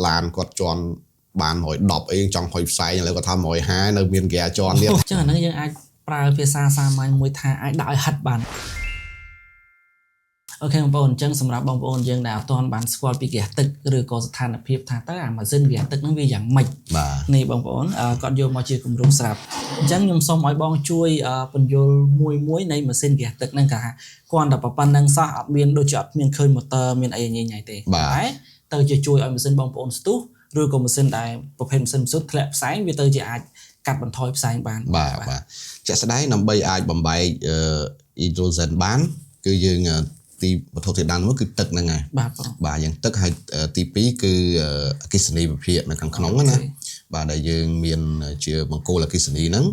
ឡានគាត់ជន់បាន110អីចង់ហុយផ្សែងឥឡូវគាត់ថា150នៅមានហ្គាជន់ទៀត ចឹងអាហ្នឹងយើងអាចប្រើភាសាសាមញ្ញមួយថាអាចដាក់ឲ្យហិតបាន OK បងប្អូនអញ្ចឹងសម្រាប់បងប្អូនយើងដែលអត់ទាន់បានស្គាល់ពីហ្គាសទឹកឬក៏ស្ថានភាពថាតើអាម៉ាស៊ីនហ្គាសទឹកហ្នឹងវាយ៉ាងម៉េច បាទ នេះបងប្អូនគាត់យកមកជាគំរូស្រាប់អញ្ចឹងខ្ញុំសូមឲ្យបងជួយពន្យល់មួយមួយនៃម៉ាស៊ីនហ្គាសទឹកហ្នឹងគេថាគ្រាន់តែប៉ុណ្្នឹងសោះអត់មានដូចជាអត់មានឃើញម៉ូទ័រមានអីញ៉ៃញ៉ៃទេ បាទ តែទៅជាជួយឲ្យម៉ាស៊ីនបងប្អូនស្ទុះឬក៏ម៉ាស៊ីនដែលប្រភេទម៉ាស៊ីនម៉ាស៊ូតធ្លាក់ផ្សែងវាទៅជាអាចកាត់បន្ថយផ្សែងបាន បាទបាទជាក់ស្ដែងដើម្បីអាចបំបែកអ៊ីដ្រូសែនបាន គឺយើងទីវត្ថុធាតុដើមមួយគឺទឹកហ្នឹងហើយ បាទបង បាទយ៉ាងទឹកហើយទី2គឺអគ្គិសនីវិភាគនៅខាងក្នុងហ្នឹងណាបាទដែលយើងមានជាបង្គោលអគ្គិសនីហ្នឹង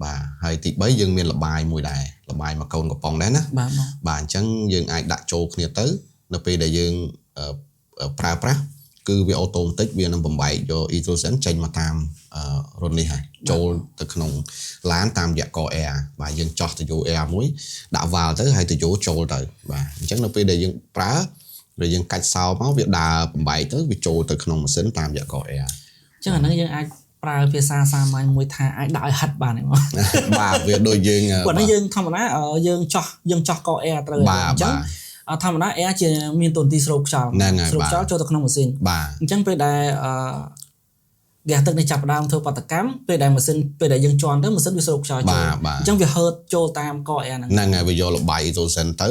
បាទហើយទី3យើងមានលបាយមួយដែរលបាយមួយកូនកំប៉ុងដែរណា បាទបង បាទអញ្ចឹងយើងអាចដាក់ចូលគ្នាទៅ នៅពេលដែលយើងប្រើប្រាស់គឺវាautomatic វានឹងបំបែកយកអ៊ីដ្រូសែនចេញមកតាមរន្ធនេះហើយចូលទៅក្នុងឡានតាមរយៈក air បាទយើងចោះទៅយក air មួយដាក់វ៉ាល់ទៅហើយទៅយកចូលទៅបាទអញ្ចឹងនៅពេលដែលយើងប្រើដែលយើងកាច់សោមកវាដើរបំបែកទៅវាចូលទៅក្នុងម៉ាស៊ីនតាមរយៈក air អញ្ចឹងអាហ្នឹងយើងអាចប្រើភាសាសាមញ្ញមួយថាអាចដាក់ឲ្យហិតបានទេបង បាទវាដូចយើង ព្រោះនេះយើងធម្មតាយើងចោះក air ត្រូវ បាទ អញ្ចឹង បាទ ធម្មតា air ជាមានតួនាទីស្រូបខ្យល់ ហ្នឹងហើយ ស្រូបខ្យល់ចូលទៅក្នុងម៉ាស៊ីន បាទ អញ្ចឹងពេលដែលហ្គាសទឹកនេះចាប់ផ្ដើមធ្វើបាតុកម្មពេលដែលម៉ាស៊ីនពេលដែលយើងជន់ទៅម៉ាស៊ីនវាស្រូបខ្យល់ចូល បាទបាទ អញ្ចឹងវាហឺតចូលតាមក air ហ្នឹង ហ្នឹងហើយវាយកលបាយអ៊ីដ្រូសែនទៅ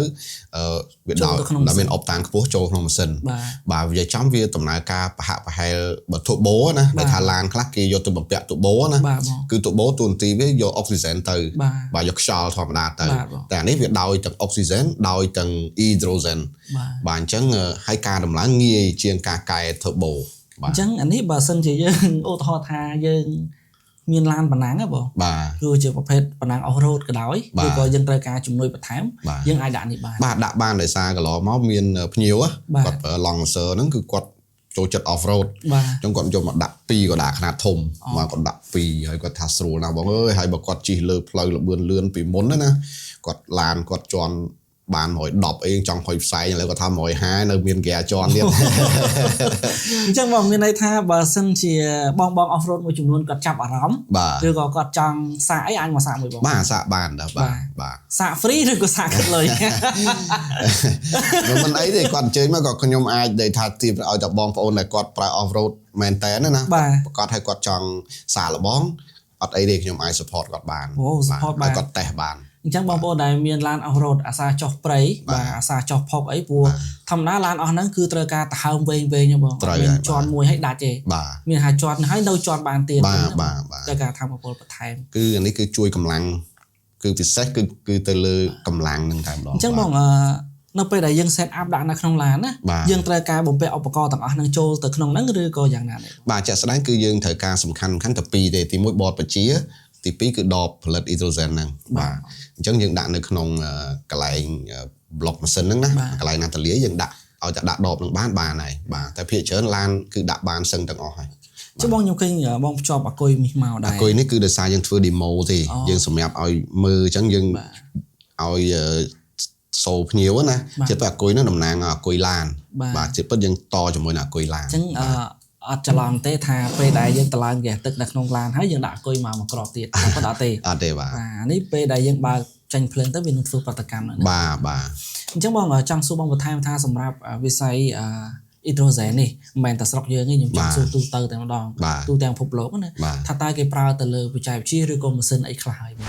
វា ចូល ដល់ ទៅក្នុង ដល់មានអុបតានខ្ពស់ចូលក្នុងម៉ាស៊ីន បាទ បាទវាចំវាដំណើរការប្រហាក់ប្រហែលបើ turbo ណា បាទ ដែលថាឡានខ្លះគេយកទៅបំពាក់ turbo ណា បាទបង គឺ turbo តួនាទីវាយកអុកស៊ីសែនទៅ បាទ បាទយកខ្យល់ធម្មតាទៅ បាទបង តែអានេះវាដោយទាំងអុកស៊ីសែនដោយទាំងអ៊ីដ្រូសែន បាទ បាទអញ្ចឹងហើយការដំឡើងងាយជាងការកែ turbo បាទ អញ្ចឹងអានេះបើសិនជាយើង ឧទាហរណ៍ថាយើងមានឡានប៉ុណ្ណាងហ៎បង បាទ គឺជាប្រភេទប៉ុណ្ណាង off road ក៏ដោយ បាទ ឬក៏យើងត្រូវការជំនួយបន្ថែម បាទ យើងអាចដាក់នេះបាន បាទដាក់បានដោយសារកន្លងមកមានភ្ញៀវ បាទ គាត់ប្រើ Lancer ហ្នឹងគឺគាត់ចូលចិត្ត off road បាទ អញ្ចឹងគាត់យកមកដាក់2ក៏ដាក់ខ្នាតធំមកគាត់ដាក់2ហើយគាត់ថាស្រួលណាស់បងអើយហើយបើគាត់ជិះលើផ្លូវលបឿនលឿនពីមុនណាគាត់ឡានគាត់ជន់បាន110អីចង់ហុយផ្សែងឥឡូវគាត់ថា150នៅមានហ្គាជន់ទៀត អញ្ចឹងបងមានន័យថាបើសិនជាបងបង off road មួយចំនួនគាត់ចាប់អារម្មណ៍ បាទ ឬក៏គាត់ចង់សាកអីអាចមកសាកមួយបង បាទសាកបានដែរបាទបាទ សាក free ឬក៏សាកគិតលុយ មិនអីទេគាត់អញ្ជើញមកក៏ខ្ញុំអាចនិយាយថាទៀបឲ្យតែបងប្អូនដែលគាត់ប្រើ off road មែនតើណា បាទ ប្រកាសឲ្យគាត់ចង់សាកល្បងអត់អីទេខ្ញុំអាច support គាត់បាន អូ support បាន ឲ្យគាត់តេស្តបាន អញ្ចឹងបងប្អូនដែលមានឡាន off road អាសាចុះព្រៃ បាទ បាទអាសាចុះផុកអីព្រោះធម្មតាឡានអស់ហ្នឹងគឺត្រូវការដហើមវែងវែងហ្នឹងបង ត្រូវ មាន ហើយបាទ ជាន់មួយឲ្យដាច់ទេ បាទ មានថាជាន់ហើយនៅជាន់បានទៀត បាទ អញ្ចឹងណា បាទបាទ ត្រូវការធម្មពលបន្ថែម គឺអានេះគឺជួយកម្លាំងគឺពិសេសគឺគឺទៅលើកម្លាំងនឹងតែម្ដង អញ្ចឹងបងនៅពេលដែលយើង set up ដាក់នៅក្នុងឡានណា បាទ យើងត្រូវការបំពាក់ឧបករណ៍ទាំងអស់ហ្នឹងចូលទៅក្នុងហ្នឹងឬក៏យ៉ាងណាដែរ បាទជាក់ស្ដែងគឺយើងត្រូវការសំខាន់សំខាន់តែពីរទេទីមួយបតបជាទីពីរគឺដបផលិតអ៊ីដ្រូសែនហ្នឹងបាទអញ្ចឹងយើងដាក់នៅក្នុងកន្លែងប្លុកម៉ាស៊ីនហ្នឹងណាកន្លែងណាតលាយយើងដាក់ឲ្យតែដាក់ដបហ្នឹងបានបានហើយបាទតែភាគច្រើនឡានគឺដាក់បានសឹងទាំងអស់ហើយ ចុះបងខ្ញុំឃើញបងភ្ជាប់អាគុយមីសមកដែរ អាគុយនេះគឺដោយសារយើងធ្វើ demo ទេ អូ យើងសម្រាប់ឲ្យមើលអញ្ចឹងយើង បាទ ឲ្យសូភ្ញៀវណា បាទ ជាពិតអាគុយហ្នឹងតំណាងឲ្យអាគុយឡាន បាទ បាទជាពិតយើងតជាមួយនឹងអាគុយឡាន អញ្ចឹងអត់ច្រឡំទេថាពេលដែលយើងតឡើងហ្គាសទឹកនៅក្នុងឡានហើយយើងដាក់អាគុយមកមួយគ្រាប់ទៀតតែប៉ុន្តែអត់ទេ អត់ទេបាទ បាទនេះពេលដែលយើងបើកចេញភ្លើងទៅវានឹងធ្វើប្រតិកម្មហ្នឹងណា បាទបាទ អញ្ចឹងបងចង់សួរបងបន្ថែមថាសម្រាប់វិស័យអ៊ីដ្រូសែននេះមិនមែនតែស្រុកយើងទេខ្ញុំចង់សួរទូទៅតែម្ដង បាទ ទូទាំងពិភពលោកណា បាទ ថាតើគេប្រើទៅលើបច្ចេកវិទ្យាឬក៏ម៉ាស៊ីនអីខ្លះហើយបង